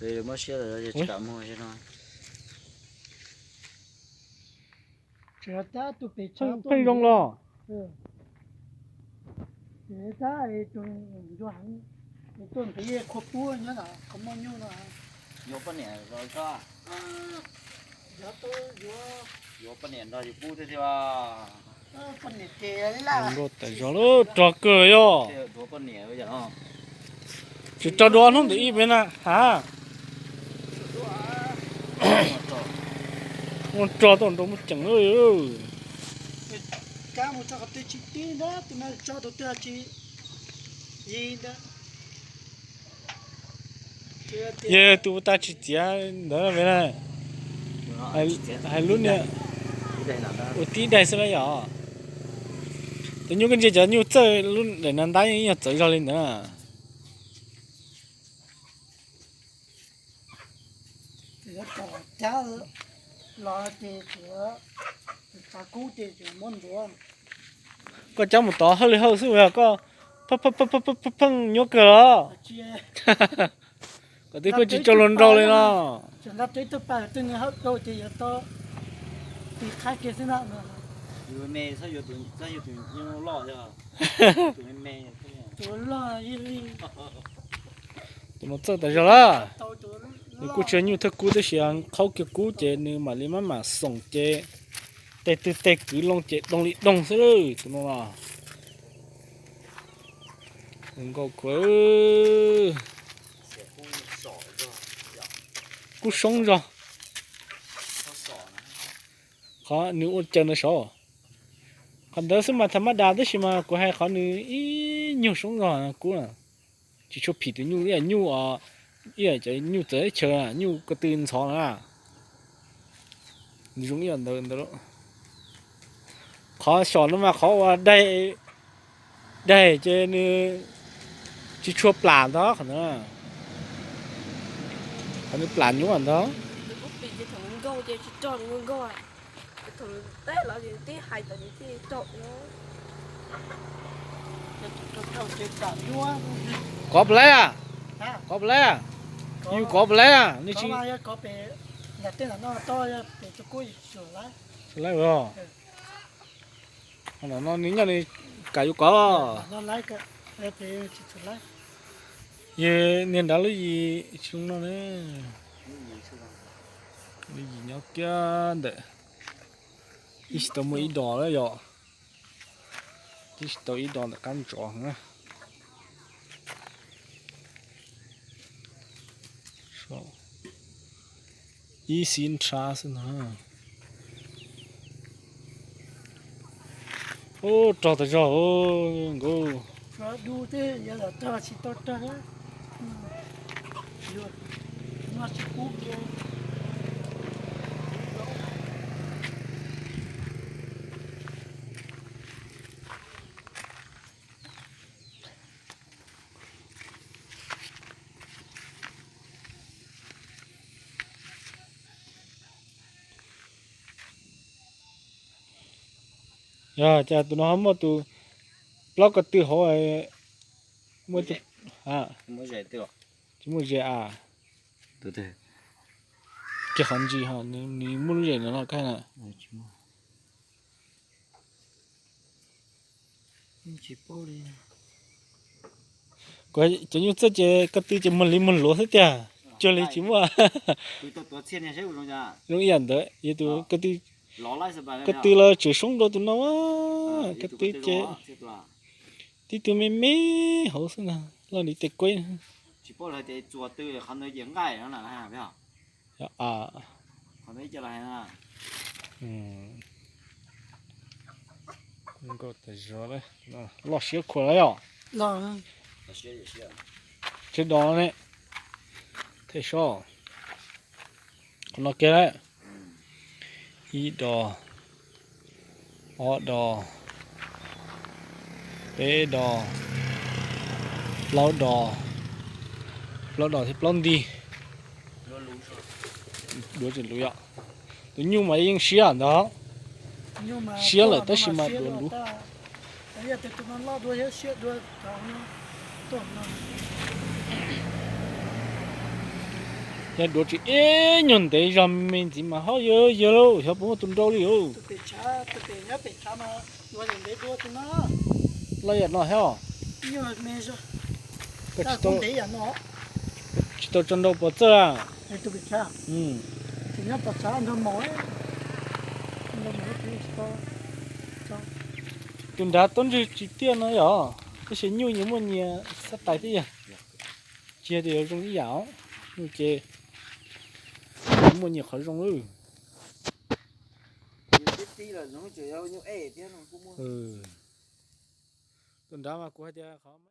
Muab siab tsis kam muag no. Pheej zoo los. Yuav poj niam los tso. Yuav poj niam nrog yus pub thiab thiab. Zoo nkauj tas zog lawm, rog kawg yog. Tsis tso dua hnub ntawm ib peb na ha. Muaj rog tau nrau muaj ceem lawm. Yog tus ua tag tsis txiav ntawd na, hais lub niag ua tib daim xwb na yom. Tus nyuj koj ntsia cov nyuj txawj lub daim no ntab yeej yog txawv zog li ntawd na. Koj cab mus tod hawj li hawj xwb yog koj pheej nyuab kawg los. Kom twb pheej tsis tso luag nrau li no. Tus no txawj tas zog lawm. Nws kuj tsis yog nyuj thawj kub tab sis qhaub kiag kub ces nws mam li maj mam xoom ces tej twg tej kwv loo ces doog li doog xwb tus no los. Zoo nkauj kawg. Kub soob zog. Qhov nws ua caws ntawd saud, qhov ntawd xwb mas tham mab das tab sis mas kuv hais qhov nws ib nyuag soob zog kub na. Tsis tshua phim tus nyuj ib yam nyuj, ib yam cov nyuj txawv teb chaws, nyuj ko tw ntxhov na. Nws zoo ib yam ntawd ntawd. Qhov xyom no mas qhov uas daig, daig ces nws tsis tshua plam ntag qhov ntawd. Qhov nws plam nyuaj ntag. Kov puas laib a? Kov puas laib a? Yus kov puas laib a? Nws tsis laib os. No nws nyob nws kam yus kov. Yog niag nrad lub yim tsis zoo no ne. Lub yim nyob kiag ntawm, ib tsis tau muaj ib dos lawm yom. Ib tsis tau ib dos ntawm qab ntsov na. Ib xib nrhab xwb no. Ub, rog tas zog nkauj. Yog cas tus no ho muaj tus plaub ko tw hauv, muaj tus, tsis muaj zes a? Kiag qhov ntsis ho nws muaj lub zes no no kaj na. Kuv cov nyuj txawj ces ko tw ces muag li muag luav xwb tiag, cuag li tsis muaj. Zoo ib yam ntawd, yog tus ko tw, ko tw los tseem soob dua tus no, ko tw ces tib tug me me hauv xwb na, loj li tej kueb. Nkauj tas zog, loj siab khuav lawm yom. Tsheb dos ne, thiaj sob. Qhov no kiag lawm. Ib dos, ob dos, peb dos, plaub dos, plaub dos thiab plaub nti. Duav tseem luv yom. Tus nyuj mas yeej siab ntag. Siab lawm tab sis mas duav luv. Yog duav tsis ib nyuag ntev zog me ntxiv mas ho yog yog lauj, xyov puas muaj tus nrau li os. Los yam no thiab os. Tsis tau tso nrau pov txawj a. Tus nrad tuab ntswg tsis tiaj no yog, tab sis nyuj nyias muaj nyias xab tais tib yam. Tsis yog tias yuav zoo ib yam os, nyuj ces muaj nyias qhov zoo lawm. Tus nrad mas kuv hais tias qhov